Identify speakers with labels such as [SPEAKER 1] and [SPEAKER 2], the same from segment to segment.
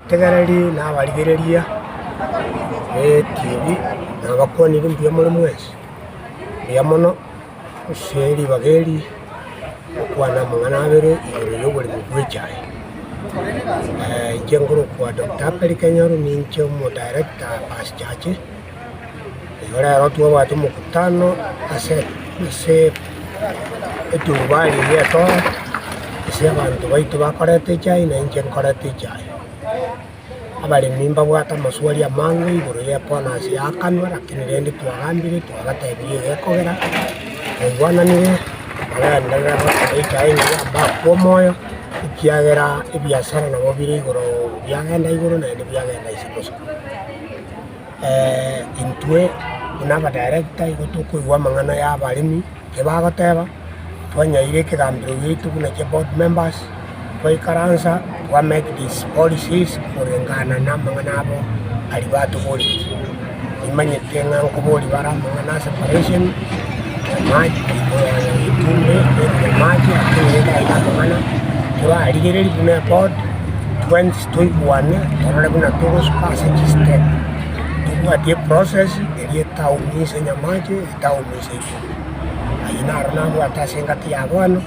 [SPEAKER 1] Tegereri na abarigereria b'etibi nabakwanirie mbuya more mwensi, mbuya mono ase ribaga eri gokwana amang'ana abere igoro y'oboremi bw'echae. Inche nkorokwa Doctor Abel Kenyaru ninche omodirector Pass Church, igo rero twabwate omokutano ase ase etundubari eye etoa, ase abanto baito bakoreta echae na inche nkoreta echae. Abaremi mbabwate amaswali amange igoro y'ebonus yaakanwa, lakini rende twagambire twabatebirie egekogera, twaigwananire, bagenderere gokora echae engiya mbakwe omoyo, ekiagera ebiasara nabo bire igoro biagenda igoro naende biagenda isiko isiko. Intwe buna abadirector igo tokoigwa amang'ana ya abaremi eke bagoteba, twanyaire ekegambero giaito buna chia board members, twaikaransa twa make these policies korengana na amang'ana abo aria batoboretie. Nimanyete ng'a nkoboria bare amang'ana a separation, amache itumbe, amache lakini rende aiga amang'ana torarigereria buna eboard. Twensi toigwane torore buna togosuka ase chistep, tobwatie eprocess eria etaumise nyamache, etaumise isiko. Ayio naro nabwate ase engaki ya bono,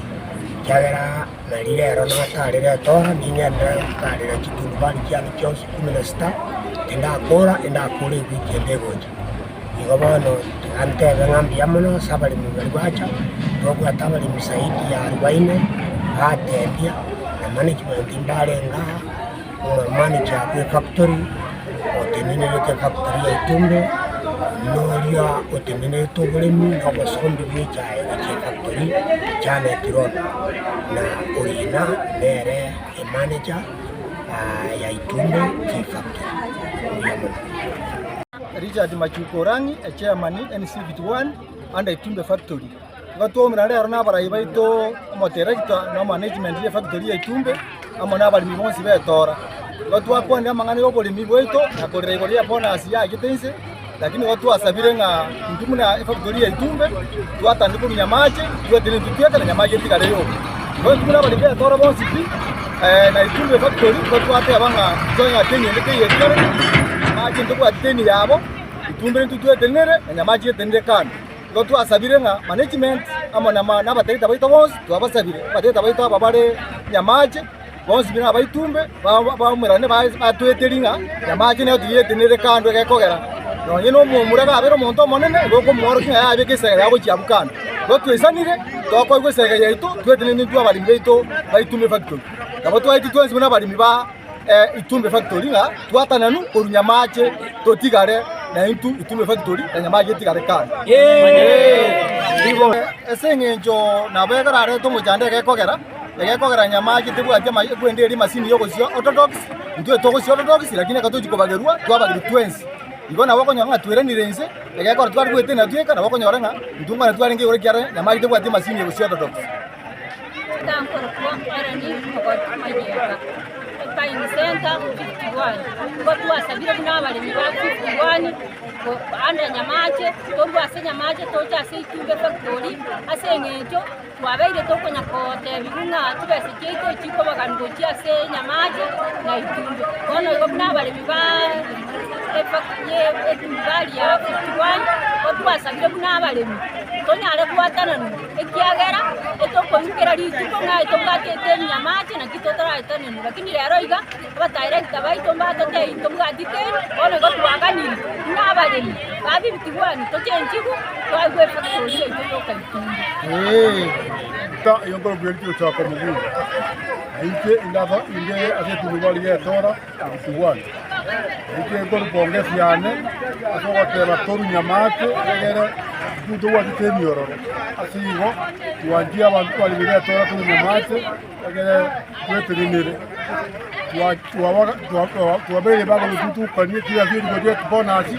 [SPEAKER 1] ekiagera nari rero natarire etora, ningenderere gotarera chitundubari chiane chionsi kumi na sita, tindakora, indakore ewiki ende egocha. Igo bono tiga ntebe ng'a mbuya mono ase abaremi baria bacha, tobwate abaremi zaidi ya arubaini, batebia, na management mbarenge aa, omomanager bwe efactory otenenerete efactory ya Itumbe, na oria otenenerete oboremi na obosombi bwa echae gochia efactory, Janet Rono, na Orina nere emanager ya Itumbe Tea Factory. Mbuya mono.
[SPEAKER 2] Richard Machuka Orang'i, Echairman NC51 under Itumbe Factory. Igo twaumera rero na abarai baito omotirector na omanagement ye factory ya Itumbe amo na abaremi bonsi betora. Igo twakwanire amang'ana ya oboremi bwaito na korera igoro ye bonus yagete inse lakini igo twasabire ng'a intwe buna efactory ya Itumbe twatandire korunya amache twetire intwe tweka na nyamache etigare yoka. Igo intwe buna abaremi betora bonsi pi na Itumbe factory igo twateba ng'a tonya ng'a teni ende teiyo etigarete Amache ntobwati teni yabo, Itumbe intwe twetenenere na Nyamache etenenere kando. Igo twasabire ng'a management amo na abatereta baito bonsi twabasabire, abatereta baito aba bare Nyamache bonsi buna aba Itumbe baumerane batoeterie ng'a Nyamache nero tiyetenenere kando egekogera nonye na omomura kabere omonto omonene igo okomworokia ng'a yabeka esege yago gochia abwo kando. Igo twaisanire tokoigwa esege yaito twetenenere intwe abaremi baito ba Itumbe factory. Nabo twaetwe twensi buna abaremi ba. Itumbe Factory ng'a twatananu korwa Nyamache totigare na intwe Itumbe Factory na Nyamache etigare kando. Ase eng'encho nabo ekararete omochando egekogera, egekogera Nyamache tebwati ama ekwende eria emasini ya ogosia orthodox, intwe togosia orthodox lakini ekero tochia kobagerwa twabagerwa twensi. Igo nabo okonyora ng'a tweranire inse, egekora tware goetania tweka nabo okonyora ng'a intwe nkwana twarenge igoro ekiagera Nyamache tebwati emasini ya ogosia orthodox.
[SPEAKER 3] Nkorokwa Ellen Mogoti Mayeka, Epine Centre 51. Nigo twasabire buna abaremi ba 51 ande Nyamache, torwe ase Nyamache toche ase Itumbe Factory ase eng'encho twabeire tokonya kotebiwa ng'a chibesa chiaito chikobaganwa gochia ase Nyamache na Itumbe. Bono igo buna abaremi ba etundubari ya 51, nigo twasabire buna abaremi tonyare gwatananwa. Ekiagera etokoigwera rituko ng'a tobwatete ebinyamache naki totoraetananwe. Lakini rero iga, abadirector baito mbatotebie ntobwati teni, bono igo twaganire buna abaremi ba 51 tochenchigwe twaigwe efactory yaito yoka Itumbe.
[SPEAKER 4] Eyo nkorokwa erichiko gochaka omogundo, na inche indaso inde ase etundubari y'etora 51. Inche nkorwa yane ase ogoteba torunya amache egere intwe tobwatete emiororo. Ase igo twanchire abanto twarenge betora torunya amache egere twetenenere. Twabeire bagototutukania chigasi echi gochia bonus ase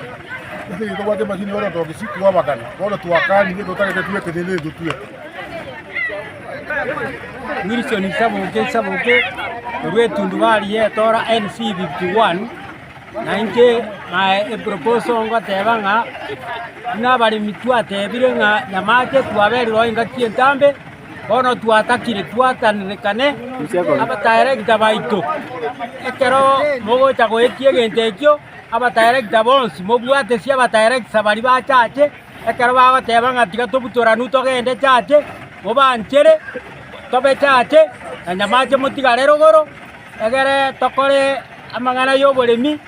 [SPEAKER 4] eng'encho tobwate emachine ya orotokisi twabakana. Bono twakanire totagete twetenenere intwe tweka.
[SPEAKER 5] Wilson Sabuke Sabuke, korwa etundubari y'etora NC 51, na inche my eproposal ngoteba ng'a buna abaremi twatebire ng'a Nyamache twaberire oo engaki entambe. Bono twatakire twatanerekane abadirector baito, ekero mogocha goetia egento ekio, abadirector bonsi mobwatesie abadirector baria ba chache, ekero bagoteba ng'a tiga tobutoranu togende chache, mobanchere tobe chache, na nyamache motigare rogoro, egere tokore amang'ana ya oboremi,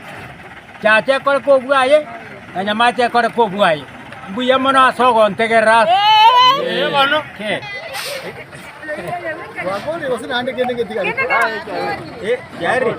[SPEAKER 5] chache ekore kobwaye, na nyamache ekore kobwaye. Mbuya mono ase ogontegerera ase. Ee bono.
[SPEAKER 2] Twakorire gose naende kende ngetigare?
[SPEAKER 5] Eh, kiarire.